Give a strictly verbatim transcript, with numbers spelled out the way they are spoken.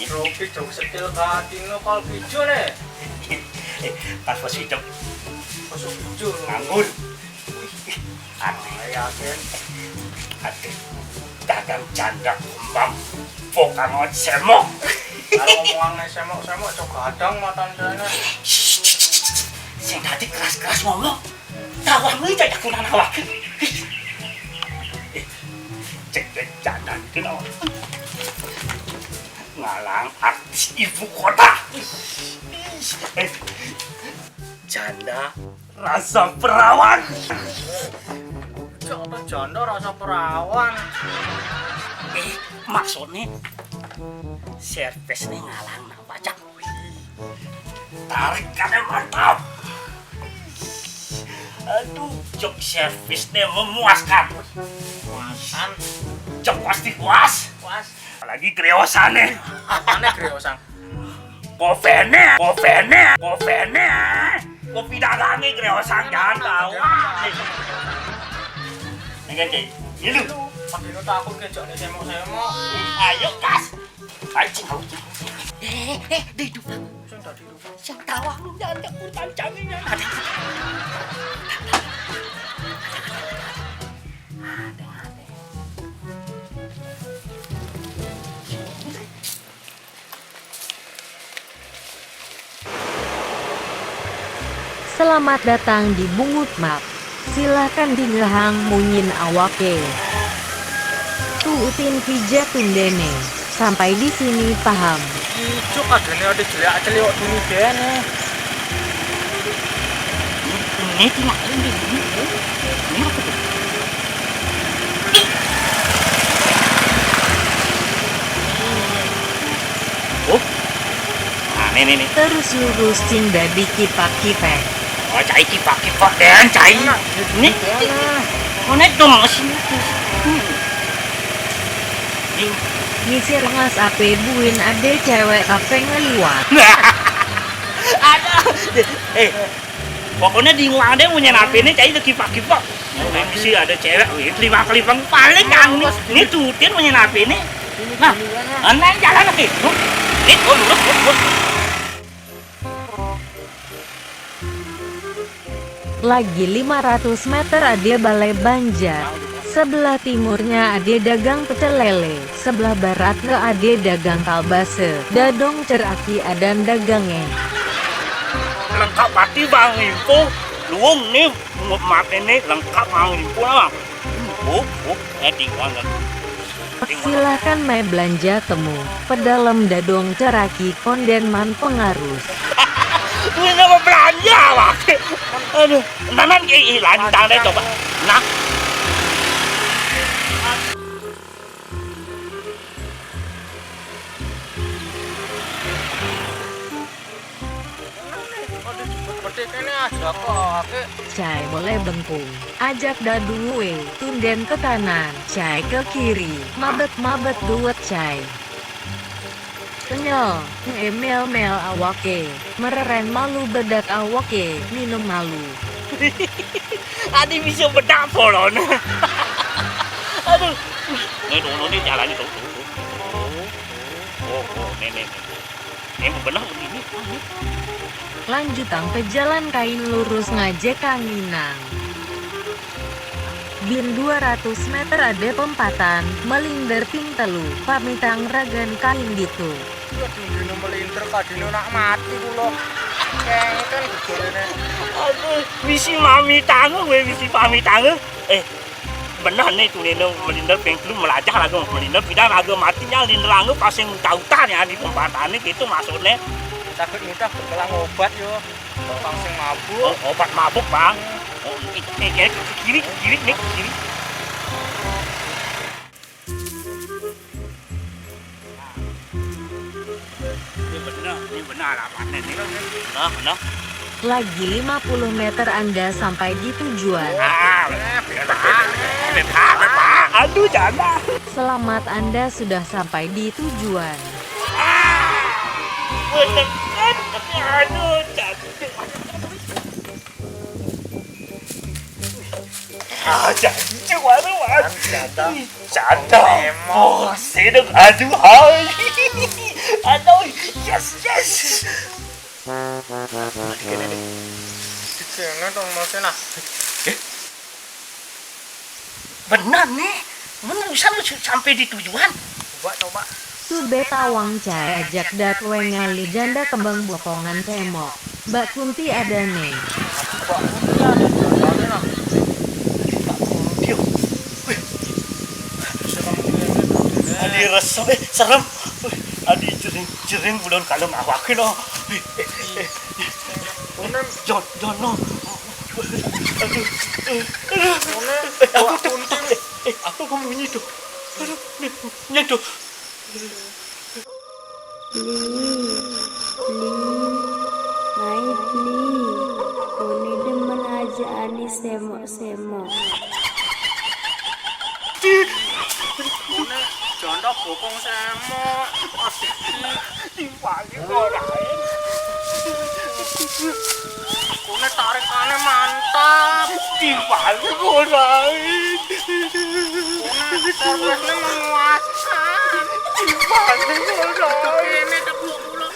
Robi jog setil kating no kal kijo ne. Pas pas hidup. Pas kijo. Nganggur. Ati. Yakin. Ati. Dagang janda kembang. Bukan semok. Kalau ngomong semok-semok, coba kadang matan jana. Sing tadi keras-keras ngomong. Tawang iki cak kuwi anak lagi. Cek cek jangan itu no. Ngalang artis ibu kota. Janda rasa perawan. Janda, janda rasa perawan. Eh, maksudnya servis nih ngalang nang pajak. Tarik kan mantap. Aduh, jok servisnya memuaskan. Puasan. Jok pasti puas. Puas. Apalagi greosannya. Apanya greosan? Kopene, kopene, kopene. Kopi dagangnya greosan jangan tahu. Ini kan kayak, ini lu. Pakai lu takut ke jok nih semok-semok. Ayo, kas. Anjing, anjing. Eh, eh, di depan. Sing tadi lu. Sing tawang lu jangan kurban jaminan. Ada. Ada, ada. Selamat datang di Bungut Map. Silahkan dingehang munyin awake. Tuutin pijatun dene. Sampai di sini paham. Ijo kadene ade jelek-jelek kok dulu dene. Ini tinggal ini. Ini apa tuh? Oh. Nah, ini, ini. Terus lurus cing dadi kipak-kipek. Oh, cai kipak-kipek deh, cai. Ini, ini. Mana dong, sini. Hmm. Ini. Ngisir ngas ape buin ade cewek kafe ngeliwat. Ada. Eh, pokoknya di ngomong ada punya napi ini, cai udah kipak-kipak. Nah, mesti ada cewek, wih, kelipang-kelipang. Paling kan nih, ini tutin punya napi ini. Nah, aneh jalan lagi. Tuh, ini, oh, lurus, lurus, lurus. Lagi lima ratus meter ada balai banja. Sebelah timurnya ada dagang pecel lele. Sebelah baratnya ada dagang kalbase. Dadong ceraki adan dagangnya. Lengkap pati Bang Info. Luung nih, bungut mate nih, lengkap Bang Info lah. Oh, oh, eh, tinggal. Silahkan mai belanja temu, pedalem dadong ceraki konden man pengarus. Ini apa belanja, Wak? Aduh, nanan, ih, ih, lantang deh, coba. Nah. Cai boleh bengkung. Ajak daduwe, tunden ke kanan, cai ke kiri, mabet-mabet duet cai. Kenyel, emel-mel awake, mereren malu bedak awake, minum malu. Adi bisa bedak polon. Aduh. Ini dulu nih jalannya tuh, tuh, tuh. Oh, oh, nih, nih, nih. Emang bener begini. Lanjutang pejalan kain lurus ngajek kanginang. Bin dua ratus meter ada pempatan, melinder ping telu, pamitang ragan kain ditu. Waduh, dino melinder kadino nak mati kulo. Kengken gedorene. Aduh, misi mami tangan, we misi pamit tangan. Eh, bener nih, tuh Nino melinder ping telu melajah lagu melinder pindah lagu matinya linder lagu pasing uta-uta nih di tempatane gitu maksudnya. Sakit mudah berkelang obat yo. Pasing mabuk. Oh, obat mabuk, Bang. Oh, ini, ini, ini, kiri, kiri nih, kiri. Benar apa nih? Benar, benar. Lagi lima puluh meter Anda sampai di tujuan. Ah, benar, benar, benar. Aduh, jangan. Selamat, Anda sudah sampai di tujuan. Bener kan? Aduh, cantik. Ah, cantik, waduh, waduh. Cantik. Emosi dong, aduh, hai. Aduh, yes, yes. Kene dong maksudnya. Benar nih, benar bisa lu sampai di tujuan. Coba, coba. Tube tawang cae ajak dat we ngali janda kembang botongan temok. Mbak Kunti ada nih. Mbak Kunti ada di mana, nah? Dia, wih, adi resep, eh, serem. Wih, adi jering-jering bulan kalem awakin, oh. Wih, eh, eh, eh. Jon, Jon, no. Aduh, eh, eh, eh, apa tuh? Eh, eh, apa bunyi tuh? Aduh, nih, nyentuh. Li, Li, mai Li, kone demen aja ani semok-semok. Kone janda bokong semok. Timbali kok lain. Kone tarikane mantap. Timbali kok lain. Kone servisnya memuaskan. Timbali kok lain. Ini tepuk pulang.